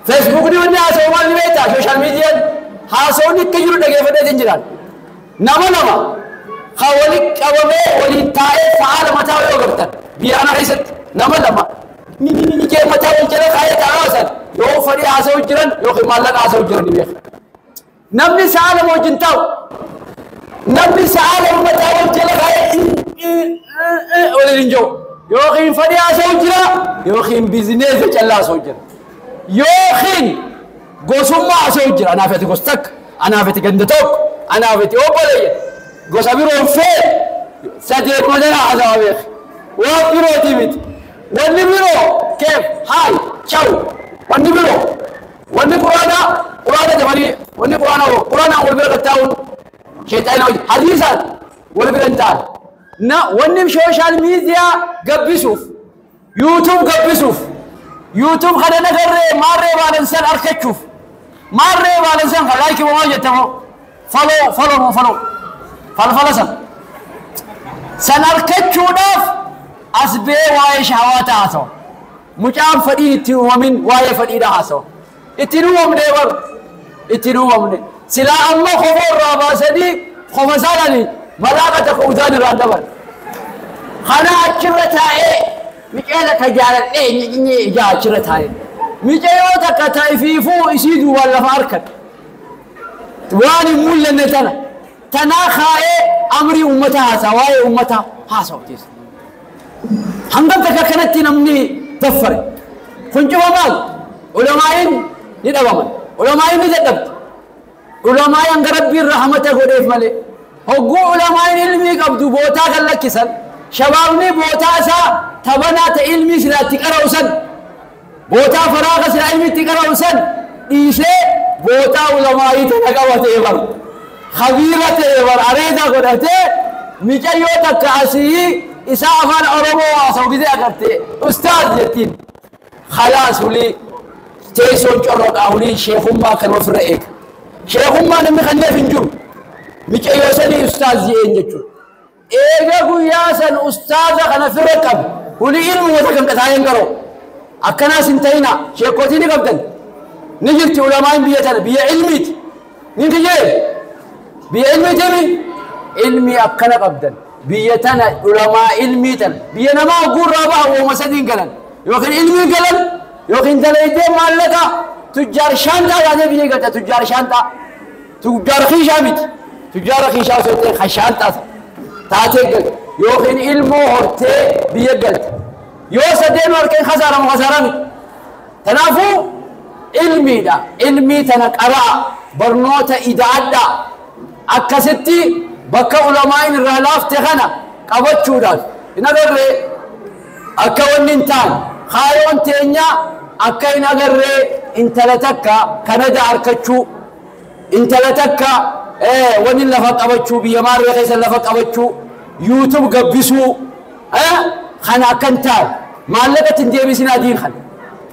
Speaker 1: Feesbuukni wanni haasa'u maal ni beektaa? Sooshaal miidiyaan haasa'uun akka jiru dhageeffadheetiin jiraan. Nama lama kan waliin qabamee waliin taa'ee sa'aa lama taa'u yoo agartan biyya kana keessatti nama lama ni jee mataa wal jala kaa'ee taa'aa san yoo fedhii haasa'u jiran yookiin maallaqa haasa'u jiran ni beeka. Namni sa'a lama wajjin taa'u namni sa'a lama mataa wal jala kaa'ee waliin hin jiru yookiin fedhii haasa'u jira yookiin bizineesa callaa haasa'u jira yookiin gosummaa haasa'u jira. Anaaf ati gosa takka, anaaf ati ganda tokko, anaaf ati obboleeyya gosa biroon fee sadeet madana haasawa beek waan birooti miti. Wanni biroo keef haay chaw wanni biroo wanni quraanaa quraana dabanii wanni quraanaa quraanaa wal bira taa'uun sheexaana hojii hadiisaan wal bira hin taa'an. Na wanni sooshaal miidiyaa gabbisuuf yuutuub gabbisuuf yuutuub kana nagarree maarree baalansan argachuuf maarree baalansan kan laayikii moo jettamoo faloo faloo moo faloo falfala san san argachuudhaaf as ba'ee waa'ee shahawaata haasawa. Mucaan fedhiin ittiin uumamin waa'ee fedhiidha haasawa. Ittiin uumamne bar ittiin uumamne silaa amma kofa irraa baasanii kofa isaanii malaaqa takka udaan irraan daban. Kana achirra taa'ee micee takka jaaladhee inni ijaa achirra taa'ee micee yoo takka taa'ifiifuu isii duubaan lafa harkan waan hin mul'anne tana tanaa kaa'ee amrii uummata haasawa waa'ee uummata haasawa keessa. Hangam takka kanatti namni daffare kun cufa maal ulamaa'iin ni dhabaman ulamaa'iin ni dadhabde ulamaa'iin hanga rabbiin rahmata godheef malee hogguu ulamaa'iin ilmii qabdu bootaa kan lakkisan shabaabni bootaa isaa tabanaa ta ilmii silaa itti qara'u san bootaa faraaqa silaa ilmii itti qara'u san dhiisee bootaa ulamaa'ii tana qabatee bar khabiira ta'e bar areeda godhatee micayyoo takka asii isaa afaan Oromoo haasa'u gisee agartee ustaaz jettiin khalaas hulii teessoon corroqaa hulii sheekummaa kan ofirra eega. Sheekummaa namni kanneef hin jiru micayyoo sanii ustaaz je'een jechuudha. Eega guyyaa san ustaaza kana ofirra qabu hulii ilmu wata kan qataa'een garoo akkanaas hin ta'ina sheekotii ni qabdan ni jirti ulamaan biyya tana biyya ilmiiti ni kiyyee biyya ilmiiti ilmii akkana qabdan. Biyya tana ulamaa ilmii tana biyya namaa guurraa baha uuma sadiin galan yookiin ilmiin galan yookiin dalaydee maallaqa tujjaar shaanxaa yaadee biyya galta tujjaar shaanxaa tujjaar kiishaa miti tujjaara kiishaa osoo ta'e kan shaanxaa taatee galta yookiin ilmoo hortee biyya galta yoo sadeen harkeen kasaaramu kasaaraa miti. Kanaafuu ilmiidha ilmii tana qaraa barnoota ida'adhaa akkasitti bakka ulamaa'iin irraa laafte kana qabachuudhaaf hin agarree akka wanni hin taane kaayoon teenya akka hin agarree intala takka Kanada harkachuu intala takka wanni lafa qabachuu biyya maarree keessa lafa qabachuu yuutuub gabbisuu kana akka hin taane maallaqatti hin deebisinaa diin kana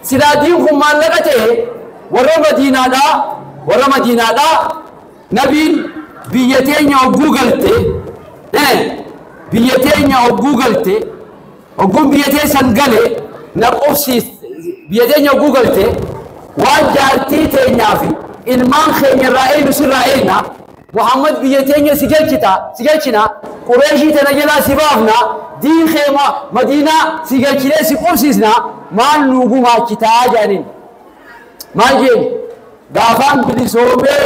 Speaker 1: silaa diin kun maallaqa ta'e warra madiinaadhaa nabiin biyya teenya hogguu galte biyya teenya hogguu galte hogguun biyya teessan gale na qubsiis biyya teenya hogguu galte waan jaartii teenyaa fi ilmaan keenya irraa eenyu sirraa eenna Muhammad biyya teenya si galchita si galchina Qureeshii tana jalaa si baafna diin keema Madiinaa si galchinee si qubsiisna maal nuu gumaachitaa jedhaniin maal jeen gaafaan bilisoomee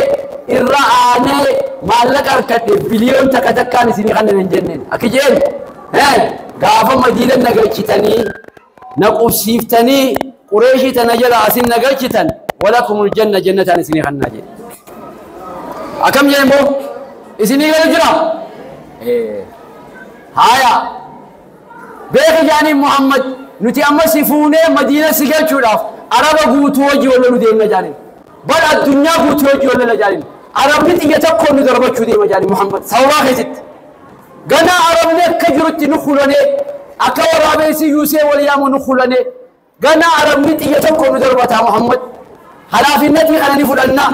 Speaker 1: irra aanee maallaqa harkadhe biliyoon takka takkaan isinii kanneen hin jenneen akki jeen gaafa Madiina na galchitanii na qubsiiftanii Qureeshii tana jala asin na galchitan walakumul janna jannataan isinii kannaa jedhe. Akkam jeen boo isinii galu jira haaya beeki jaaniin Muhammad nuti amma si fuunee Madiina si galchuudhaaf Araba guutuu hojii wal lolu deemna jaaniin bal addunyaa guutuu hojii wal lola jaaniin Arabni xiyya tokkoon nu darbachuu deema jaaniin Muhammad sababaa keessatti ganaa Arabni akka jirutti nu kulanee akka waraabessi yuusee wal yaamu nu kulanee ganaa Arabni xiyya tokkoon nu darbataa Muhammad halaafinnatii kana ni fudhannaa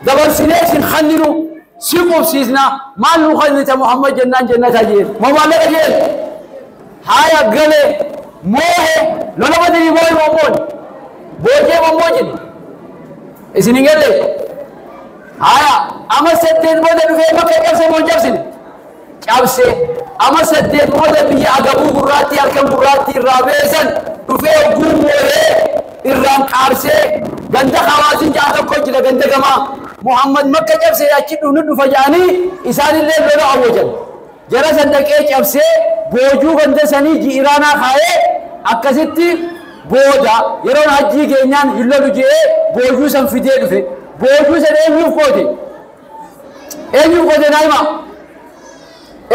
Speaker 1: dabarsinee isin kanninu Si qubsiisna maal nu kennite Muhammad jennaan jannata jeen moo maallaqa jeen haya gale moohe lola Badrii moohe mommoon boojee mommoo jedhe isin hin galle haya ama 8 booda dhufee Makka cabse moo hin cabsine cabse ama 8 booda biyya agabuu gurraattii halkan gurraattii irraa beesan dhufee hogguu moohee irraan qaarsee ganda hawaasin ja'a tokko jira ganda gamaa Muhammad Makka cabsee achi dhufnu dhufa jedhanii isaanillee lola awwajan jara san dhaqee cabsee boojuu ganda sanii ji'iraanaa kaayee akkasitti booda yeroon hajjii keenyaan hin lolu jedhee boojuu san fidee dhufe boojuu san eenyuuf qoode eenyuuf qoode naa hima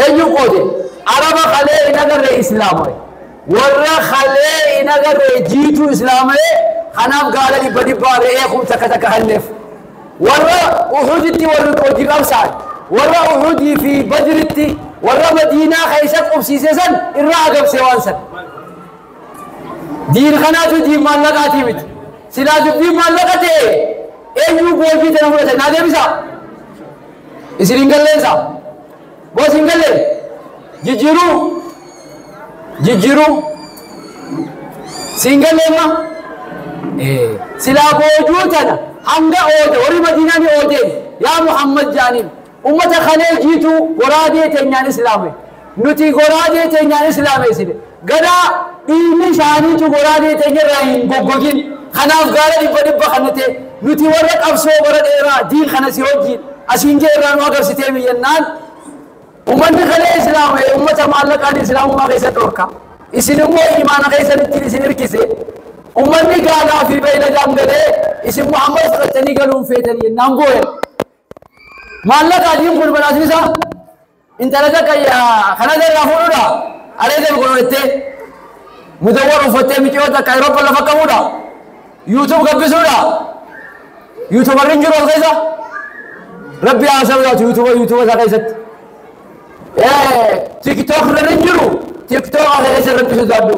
Speaker 1: eenyuuf qoode araba kalee hin agarre islaamare warra kalee hin agarre jiituu islaamare kanaaf gaala 100 re'ee kum takka takka kenneef warra Uhuditti warri hojii qabsaan warra Uhudii fi Badritti warra Madiinaa keessa qubsiise san irraa agabse waan san diin kanaatu diin maallaqaatii miti silaa dubbiin maallaqa ta'e eenyuu boojii tana fudhate naa deebisa isin hin galleensa boos hin galleen jijjiiruu jijjiiruu si hin galleenma silaa boojuu tana hanga oode warri Madiinaa ni oodeen yaa Muhammad jaaniin ummata kalee jiitu goraadee teenyaan islaame nuti goraadee teenyaan islaame isine gadaa dhiigni isaaniitu goraadee teenya irraa hin goggogin kanaaf gaara 100 kannate nuti warra qabsoo bara dheeraa diin kana si wajjiin asiin gee irraa nu agarsitee miyyannaan ummanni kalee islaame ummata maallaqaan islaamummaa keessa dhorka isin immoo imaana keessanitti isin hirkise ummanni gaalaa fi beeyladaan galee isin Muhammad fudhatanii galuun feetan jennaan booyan maallaqa adiin kun badhaasni isaa intala takka kana irraa fuudhuudha areeda godhattee mudawwar uffattee miciyoo takka Awuroopa lafa qabuudha yuutuub gabbisuudha yuutuubarri hin jiru as keessa rabbi haa sabdaatu yuutuuba isaa keessatti tiktook irra hin jiru tiktook keessa rabbi sodaadhu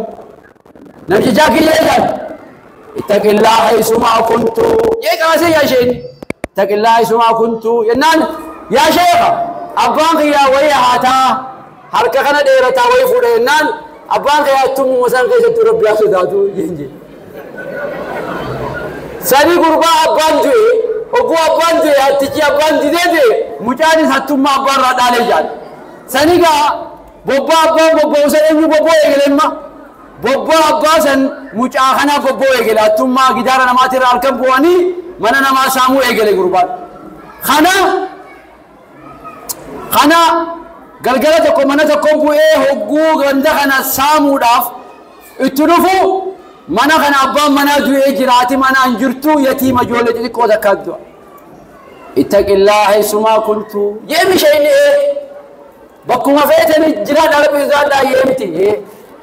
Speaker 1: namtichaa kiyya jedhan ittaqillaa haysumaa kuntu jee qaasee yaa isheen ittaqillaa haysumaa kuntu jennaan yaa sheekha abbaan kiyyaa wayii haataa harka kana dheerataa wayii fuudha jennaan abbaan kiyyaa tummuma san keessattuu rabbi haa sodaatu jeen jee sanii gurbaa abbaan du'e hogguu abbaan du'e hattichi abbaan didee du'e mucaanis hattummaa abbaan irraa dhaalee jaan sanii gaa bobbaa abbaan bobba'u san eenyu bobba'u eegalemma bobbaa abbaa san mucaa kana bobba'u eegale hattummaa gidaara namaatirraa halkan bu'anii mana namaa saamuu eegale gurbaan kana galgala tokko mana tokko bu'ee hogguu ganda kana saamuudhaaf itti dhufu mana kana abbaan manaa du'ee jiraati manaan jirtu yatiima ijoollee xixiqqoo takkaa du'a ittaqillaa haysumaa kuntu jee misheenni bakkuma feetani jiraadha rabbi sodaadhaa jee miti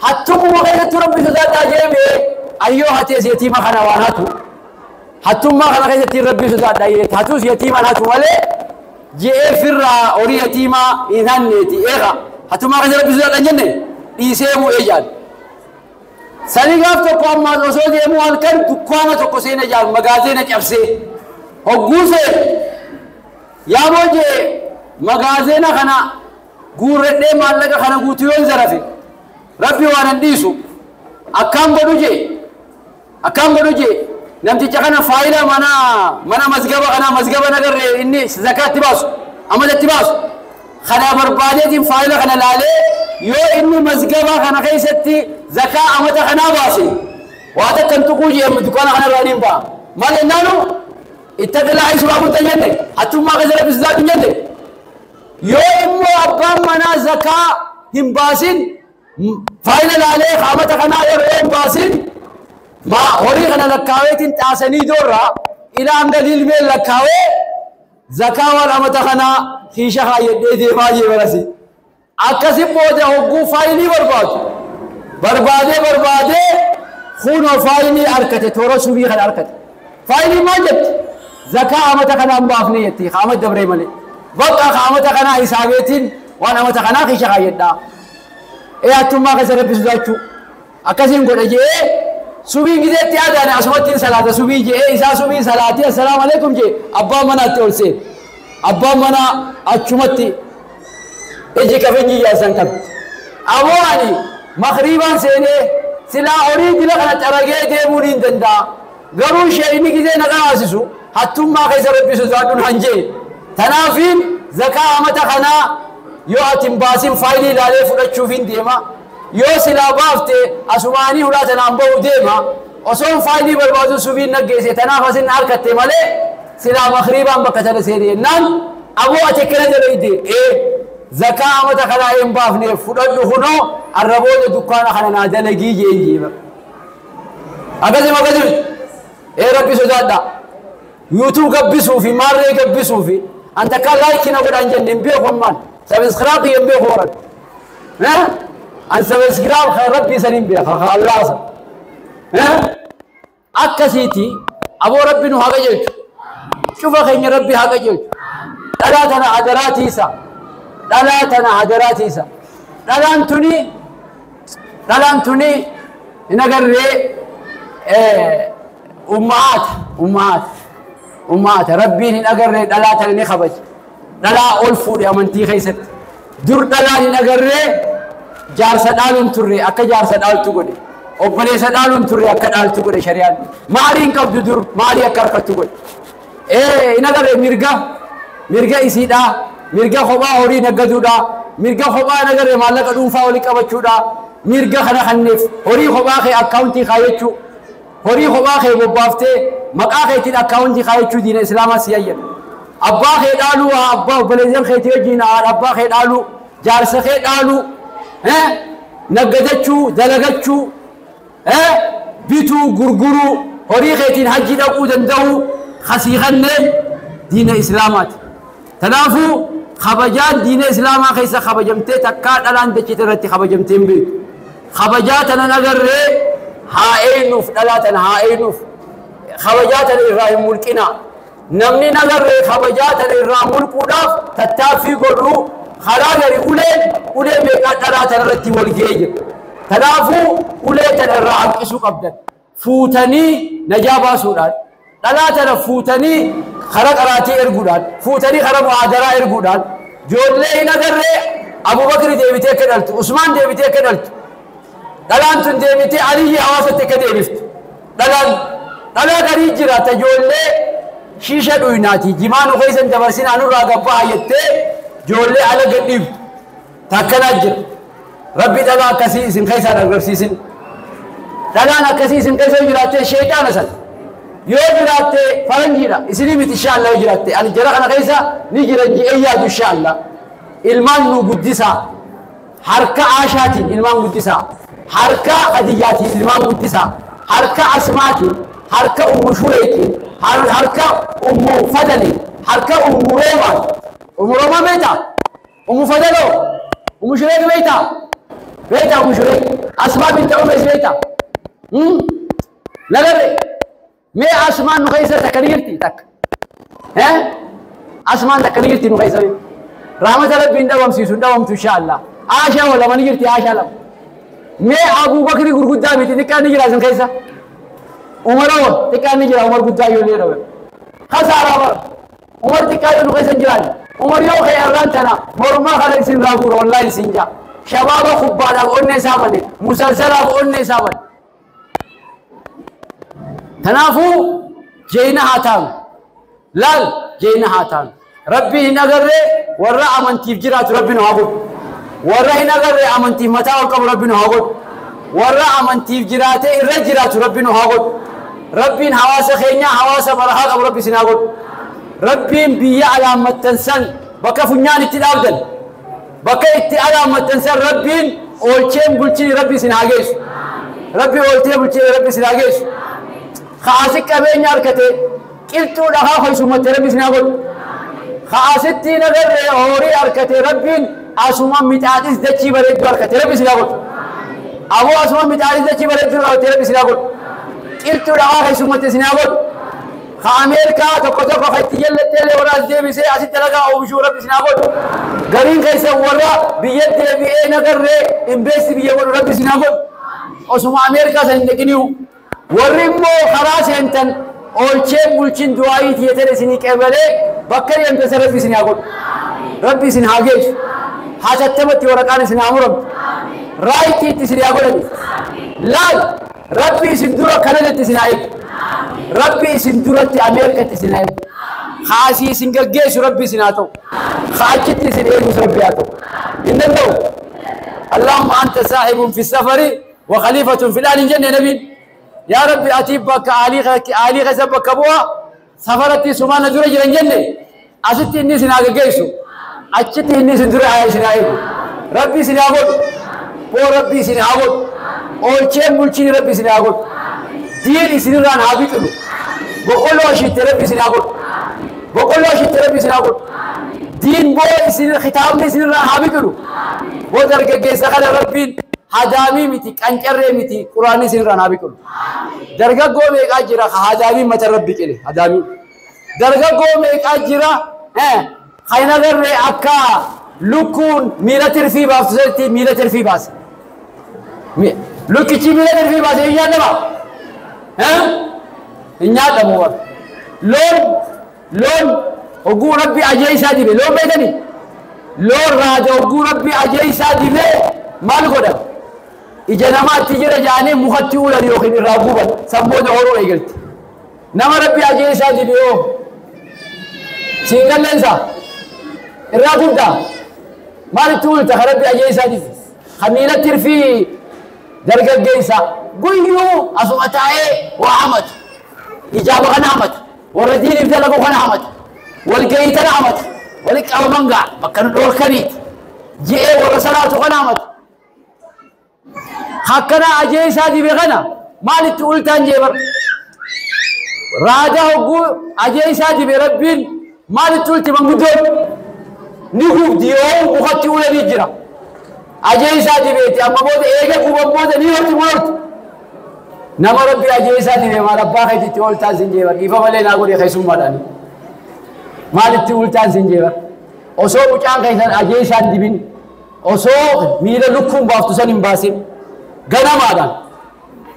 Speaker 1: hattumuma keessattuu rabbi sodaadhaa jee mee ayyoo hatees yatiima kana waan hatu hattummaa kana keessatti rabbi sodaadhaa jee hatuus yatiimaan hatu malee je'ee firraa horii yatiimaa hin hanneeti eega hattummaa keessa rabbi sodaadhaa hin jenne dhiisee bu'ee jaan sanii gaaf tokko ammaas osoo deemuu halkan dukkaana tokko seena jaan magaazeena cabsee hogguu seen yaa boojee magaazeena kana guurredhee maallaqa kana guutuu yoon zarafe rabbi waan hin dhiisu akkaan godhu jee namticha kana faayila mana mazgaba kana mazgaba nagarree inni zakaatti baasu amalatti baasu kana barbaadeetiin faayila kana laalee yoo inni mazgaba kana keessatti zakaa amata kanaa baase waa takka hin tuquu jee dukkaana kana irraa niin ba'a maal jennaanu ittaqillaa haysumaa kunta hin jenne hattummaa keessa rabbi sodaadhu hin jenne yoo immoo abbaan manaa zakaa hin baasin faayila laalee amata kanaa yeroo hin baasin ma horii kana lakkaaweetiin xaasanii doorraa ilaa hanga lilmeen lakkaawee zakaa waan amata kanaa kiisha kaayyadhee deemaa jee barasi akkasi booda hogguu faayilii barbaadu barbaadee kunoo faayilii harkate toora subii kana harkate faayilii maal jetti zakaa amata kanaa hin baafne jetti amata dabree malee bakka amata kanaa hisaabeetiin waan amata kanaa kiisha kaayyadhaa ee hattummaa keessa rabbi sodaachuu akkasiin godha jee subiin gideetti aadaane asumattiin salaata subii jee isaa subiin salaatii assalaamu alaikum jee abbaan manaatti ol seen Abbaan manaa achumatti iji qabeenyi ijaasan qabdi. Aboo ani makriibaan seenee silaa horii dila kana xaragee deemuu ni danda'a. Garuu sheeyni gizee na qaraasisu hattummaa keessa rabbi sodaadhuun hanjee. Tanaafiin zakaa amata kanaa yoo ati hin baasin faayilii ilaalee fudhachuuf hin deema. Yoo silaa baafte asumaanii hulaa tanaan bahu deema. Osoon faayilii barbaadu subiin naggeesse tanaaf asin harkatte malee silaa makriibaan bakka tana seene jennaan aboo ati akkana dalayde zakaa amata kanaa hin baafne fudhadhu kunoo arraboota dukkaana kana naa dalagii jeen jeema. Akkasuma akkasuma rabbi sodaadha. YouTube gabbisuu fi maarree gabbisuu fi an takka like na godhan jenne hin beeku ammaan subscribe hin beeku horan. An subscribe kan rabbi san hin beeka kan Allah san. Akkasiiti aboo rabbi nu haa qajeelchu. Cufa keenya rabbi haa qajeelchu. Dhalaa tana hadaraa tiisa. Dhalaa tana hadaraa tiisa. Dhalaan tuni hin agarree ummaata ummaata ummaata rabbiin hin agarree dhalaa tana ni kabaje. Dhalaa ol fuudhe amantii keessatti. Dur dhalaan hin agarree jaarsa dhaaluun turre akka jaarsa dhaaltu godhe. Obboleessa dhaaluun turre akka dhaaltu godhe shari'aan. Maarii hin qabdu dur maarii akka harkattu godhe. Hin agarree mirga isiidhaa mirga kophaa horii naggaduudhaa mirga kophaa hin agarree maallaqa dhuunfaa walii qabachuudhaa mirga kana kanneef horii kophaa kee akkaawuntii kaayachuu horii kophaa kee bobbaaftee maqaa keetiin akkaawuntii kaayachuu diina islaamaa si ayyana. Abbaa kee dhaaluu abbaa obboleeyyan keetii wajjin abbaa kee dhaaluu jaarsa kee dhaaluu naggadachuu dalagachuu bituu gurguruu horii keetiin hajji dhaquu danda'uu kasii kanneen diina islaamaati. Kanaafuu kabajaan diina islaamaa keessa kabajamtee takkaa dhalaan dachite irratti kabajamtee hin beektu. Kabajaa tanan agarree haa eenyuuf dhalaa tana haa eenyuuf kabajaa tana irraa hin mulqinaa. Namni nagarree kabajaa tana irraa mulquudhaaf tattaaffii godhuu karaa gari ulee meeqaa dhalaa tana irratti wal ga'ee jira. Kanaafuu ulee tana irraa hanqisuu qabdan. Fuutanii najaa baasuudhaan dhalaa tana fuutanii karaa qaraatii erguudhaan fuutanii karaa muhaadaraa erguudhaan ijoollee hin agarree Abubakri deebitee akka dhaltu Usmaan deebitee akka dhaltu dhalaan tun deebitee Aliyyi hawaasatti akka deebiftu dhalaan dhalaa garii jira ta ijoollee shiisha dhuynaati jimaa nu keessan dabarsinaa nurraa gabbaa jettee ijoollee ala gadhiiftu takkanaa jira. Rabbi dhalaa akkasii isin keessaan agarsiisin. Dhalaan akkasii isin keessa yoo jiraatte sheexaana san. Yoo jiraatte faranjiidha isinii miti insha Allah yoo jiraatte ani jara kana keessa ni jiran ji'ee yaadu insha Allah. Ilmaan nu guddisaa. Harka Aashaatiin ilmaan guddisaa. Harka Khadiijaatiin ilmaan guddisaa. Harka Asmaatiin, harka Ummu Shureetiin, harka Ummu Fadaliin, harka Ummu Roomaan. Ummu Roomaa beektaa? Ummu Fadaloo? Ummu Shureek beektaa? Beektaa Ummu Shureek? Asmaa binta Umeys beektaa? Nagarre mee Asmaan nu keessa takka ni jirti takka. Asmaan takka ni jirti nu keessa. Rahmata rabbiin dhabamsiisu hin dhabamtu insha Allah. Aashaa wal lama ni jirti Aashaa lama. Mee Abubakri gurguddaa miti xiqqaan ni jira isin keessa. Umaroo xiqqaan ni jira Umar guddaa ijoollee dhabe. Kasaaraa bara. Umar xiqqaa yoo nu keessa hin jiraanne. Umar yoo ka'e arraan tana mormaa kana isin irraa guura wallaahi isin jaa. Shabaaba kubbaadhaaf onnee isaa bane musalsalaaf onnee isaa bane. Kanaafuu jeena haa taanu. Laal jeena haa taanu. Rabbi hin agarree warra amantiif jiraatu rabbi nu haa godhu. Warra hin agarree amantiif mataa ol qabu rabbi nu haa godhu. Warra amantiif jiraatee irra jiraatu rabbi nu haa godhu. Rabbiin hawaasa keenyaa hawaasa barahaa qabu rabbi isin haa godhu. Rabbiin biyya alaammattan san bakka funyaan itti dhaabdan bakka itti alaammattan san rabbiin oolcheen bulchini rabbi isin haa geessu. Rabbi ooltee bulchini rabbi isin haa geessu. Kaasi qabeenya harkate qilxuu dhagaa hoysummatte rabbi isin haa godhu. Kaasitti nagarree horii harkate rabbiin asuma mixaaxis dachii bareedduu harkate rabbi isin haa godhu. Aboo asuma mixaaxis dachii bareedduu harkate rabbi isin haa godhu. Qilxuu dhagaa hoysummatte isin haa godhu. Ka Ameerikaa tokko tokko ka itti jallatteellee warra as deebisee asitti dalagaa oomishuu rabbi isin haa godhu. Gariin keessa warra biyya deebi'ee nagarree imbeessi biyya godhu rabbi isin haa godhu. Osuma Ameerikaa san hin dhaqiniyu. Warri immoo karaa seentan oolcheen bulchin du'aayii tiyyatan isinii qeebalee Bakka deemte Rabbi isin haa godhu. Rabbi isin haa geessu. Hatattamatti waraqaan isin haa muramtu. Raayitiitti isin haa godhani. Laal Rabbi isin dura Kanadatti isin haa eegu. Rabbi isin duratti Ameerikatti isin haa eegu. Haasii isin gaggeessu Rabbi isin haa ta'u. Haachitti isin eegus Rabbi haa ta'u. Hin danda'u. Allahumma anta saahibun fi safari wa khalifatun fil ahli jenne nabiin. Yaa Rabbi ati bakka aalii keessa bakka bu'a safaratti sumaana dura jiran jenne asitti inni isin haa gaggeessu. Achitti inni isin dura isin haa eegu. Rabbi isin haa godhu. Boo Rabbi isin haa godhu. Oolcheen bulchiin Rabbi isin haa godhu. Diin isinirraan haa biqilu. Boqqolloo ashiitti Rabbi isin haa godhu. Boqqolloo ashiitti Rabbi isin haa godhu. Diin boo isin kitaabni isinirraan haa biqilu. Boo dargaggeessa kana Rabbiin hadaamii miti qancarree miti quraanni isinirraan haa biqilu. Dargaggoo meeqaa jira hadaamii mata irra biqile hadaamii. Dargaggoo meeqaa jira kan agarree akka lukkuun miila tirfii baaftu sanitti miila tirfii baase. Lukkichi miila tirfii baase hin nyaatama? Hin nyaatamu warra. Loon hogguu Rabbi ajee isaa dibe loon beekanii? Loon raada hogguu Rabbi ajee isaa dibe maal godhan? Ija namaatti jira jaanii mukatti ulan yookiin irraa guban san booda horuu eegalti. Nama Rabbi ajee isaa dibe yoo siin qilleensa irraa gubdaa maalitti ulta ka Rabbi ajee isaa dibe? Ka miila tirfii dargaggeessa guyyuu asuma taa'ee waa hamatu. Ijaaba kana hamata. Warra diiniif dalagu kana hamata. Walgahii tana hamata. Wali qabaman ga'a bakka nu dhoorkaniiti. Ji'ee warra salaatu kana hamata. Akkana ajee isaa dibe kana maalitti ultaan jee bar. Raada hogguu ajee isaa dibe Rabbiin maalitti ulti manguddoon ni gubdi yoo mukatti ulanii jira. Ajee isaa dibeeti amma booda eega guban booda ni horti morti. Nama Rabbi ajee isaa dibe maal abbaa keetitti oltaan sin jee bar. Ifa malee naa godhe keessummaadhaani. Maalitti ultaan sin jee bar. Osoo mucaan keessan ajee isaan dibin osoo miila lukkuun baaftu san hin baasin ganamaadhaan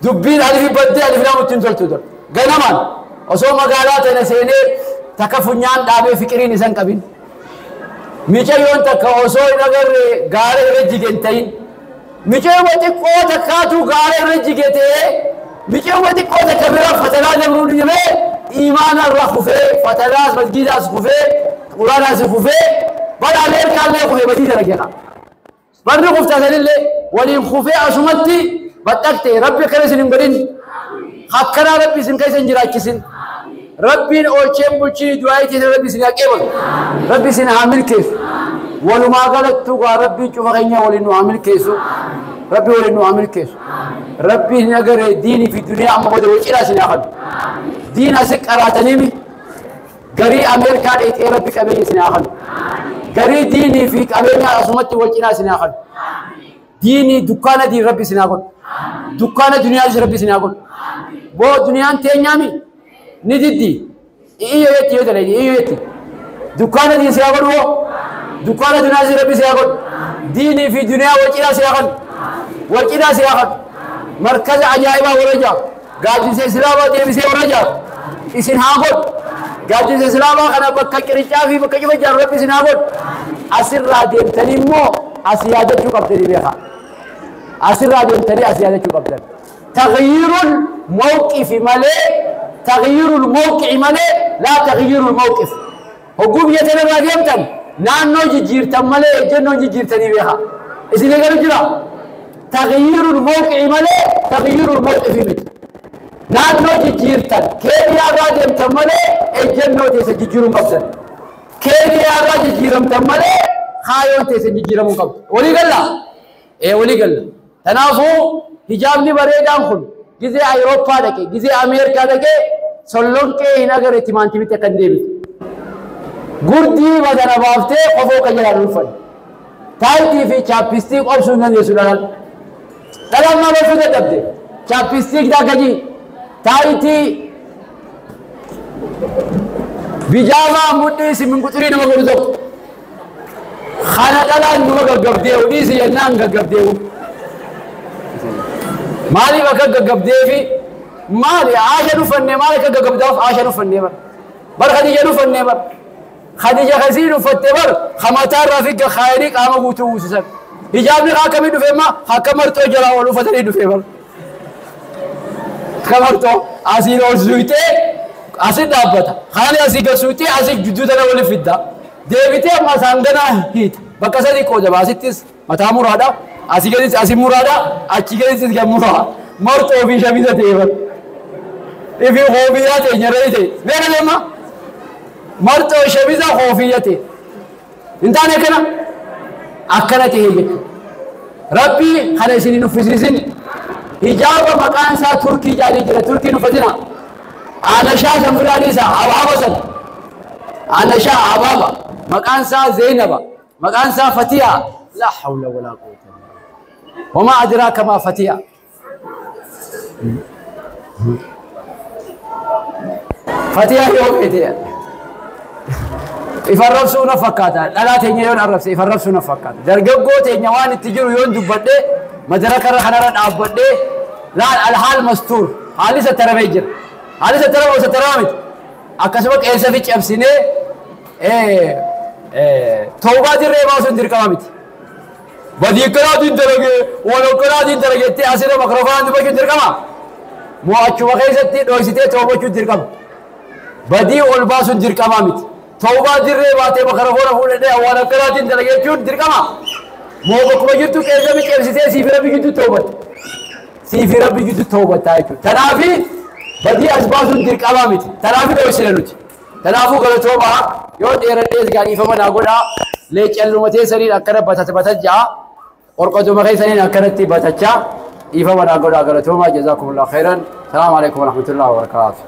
Speaker 1: dubbiin alifi baddee alifi laamutti hin toltu dur. Ganamaan osoo magaalaa tana seenee takka funyaan dhaabee fiqiriin isan qabin. Micayyoon takka osoo hin agarre gaara irra jige hin ta'in. Micayyoo xiqqoo takkaatu gaara irra jige ta'ee micayyoo xiqqoo takka bira fatanaa dabruu dhibee iimaana irra kufee fatanaas masgiidaas kufee quraanaas kufee bara Ameerikaallee kufee badii dalageera. Barri kuftaa sanillee waliin kufee asumatti baxxaqte Rabbi akkana isin hin godhin. Akkanaa Rabbi isin keessa hin jiraachisin. Rabbiin oolcheen bulchii du'aa itti Rabbi isin haa qeebalu. Rabbi isin haa milkeessu. Walumaa galattuu gaa Rabbiin cufa keenya waliin nu haa milkeessu. Rabbi waliin nu haa milkeessu. Rabbiin hin agarre diinii fi duniyaa amma booda wal cinaa isin haa qabu. Diin asi qaraatanii garii Ameerikaa dheexee Rabbi qabeenya isin haa qabu. Garii diinii fi qabeenya asumatti wal cinaa isin haa qabu. Diinii dukkaana diin Rabbi isin haa godhu. Dukkaana duniyaanis Rabbi isin haa godhu. Boo duniyaan teenyaami ni diddi. Iyyo yetti yoo dalagde iyyo yetti. Dukkaana diin si haa godhu hoo. Dukkaana duniyaanis Rabbi si haa godhu. Diinii fi duniyaa wal cinaa si haa qabu. Wal cinaa si haa qabu. Markaza ajaa'ibaa warra jaaru. Gaaddisa Islaamaa deebisee warra jaaru. Isin haa godhu. Gaaddisa Islaamaa kana bakka qiricaa fi bakka cufa jaaru Rabbi isin haa godhu. Asirraa deemtanii immoo as yaadachuu qabdanii beekaa. Asirraa deemtanii as yaadachuu qabdan. Tagyiirul mawqifi malee tagyiirul mawqi'i malee laa tagyiirul mawqif. Hogguu biyya tanarraa deemtan naannoo jijjiirtan malee ejjennoon jijjiirtanii beekaa. Isin eegalu jira. Tagyiirul mawqi'i malee tagyiirul mawqifi miti. Naannoo jijjiirtan Keeniyaarraa deemtan malee ejjennoo teessa jijjiiruu hin qabdan. Keeniyaarraa jijjiiramtan malee kaayoon teessa jijjiiramuu hin qabdu. Walii gallaa? Ee walii galla. Kanaafuu hijaabni bareedaan kun gizee Awurooppaa dhaqe gizee Ameerikaa dhaqe sollonqee hin agarre timaantimitti akka hin deebitu. Gurdii badana baaftee qofoo kan jalaan ulfanne. Taayitii fi chaappistii qobsuu hin dandeessu dhalaan. Dhalaan maal obsuu dadhabde? Chaappistii daakajii taayitii bijaamaa mudhii simin quxurii nama godhu tokko. Kana dhalaan numa gaggabdee'u dhiisi jennaan gaggabdee'u. Maaliif akka gaggabdeefi maali aasha dhufannee maal akka gaggabdaaf aasha dhufannee bara. Bara Khadija dhufannee bara. Khadija kasiin uffatte bar hamataa irraa figga kaayanii qaama guutuu uwwisisan. Hijaabni akkamii dhufe ma akka marxoo jalaa ol uffatanii dhufe bar. Akka marxoo asiin ol suutee asin dhaabbata. Kaani asii gad suutee asii gidduu tana waliif fidda. Deebitee amma isaan ganaa hiita. Bakka sadii qoodama. Asittis mataa muraadha. Asii gadis asii muraadha. Achi gadis gad muraa. Marxoo fi shamiza ta'e bar. Ifi hoofiyyaa ta'e nyarree ta'e. Meeqa deema? Marxoo shamiza hoofiyyaa ta'e. Hin taane akkana? Akkana ta'e jechuudha. Rabbi kana isin hin uffisiisin. Hijaaba maqaan isaa Turkii jedhanii jira. Turkiin uffatina. Anashaa san biraa dhiisa. Abaaba san. Anashaa abaaba. Maqaan isaa Zeenaba. Maqaan isaa Fatiyaa. La hawla walaa quwwata illa billah. Wamaa adraaka maa Fatiyaa. Fatiyaa yoo feete ifa arrabsuu na fakkaata. Dhalaa teenya yoon arrabse ifa arrabsuu na fakkaata. Dargaggoo teenya waan itti jiru yoon dubbadhe madaraka irra kanarra dhaabbadhe laal alhaal mastuur haalli sattaramee jira. Haalli sattarama sattaramaa miti. Akkasuma qeensa fi cabsinee toobaa dirree baasuun dirqama miti. Badii akkanaatiin dalagee waan akkanaatiin dalagettee asirra makrofoonaan dubbachuun dirqama. Moo achuma keessatti dhoksitee toobachuun dirqama. Badii ol baasuun dirqama miti. Toobaa dirree baatee makrofoona fuudhadhee waan akkanaatiin dalagee jechuun dirqama. Moo bakkuma jirtu qeensa fi cabsitee siif rabbi gidduu toobatta. Siif rabbi gidduu toobatta jechuudha. Tanaafi badii as baasuun dirqama miti. Tanaafi dhoksina nuti. Kanaafuu galatoomaa yoo dheeradhees gaadhiifama naa godhaa. Leecalluma teessaniin akkana batat batat ja'a. Qorqotuma keessaniin akkanatti batachaa dhiifama naa godhaa galatoomaa jazaakumullahu khairan. Salaamu alaikum warahmatullahi wabarakaatuh.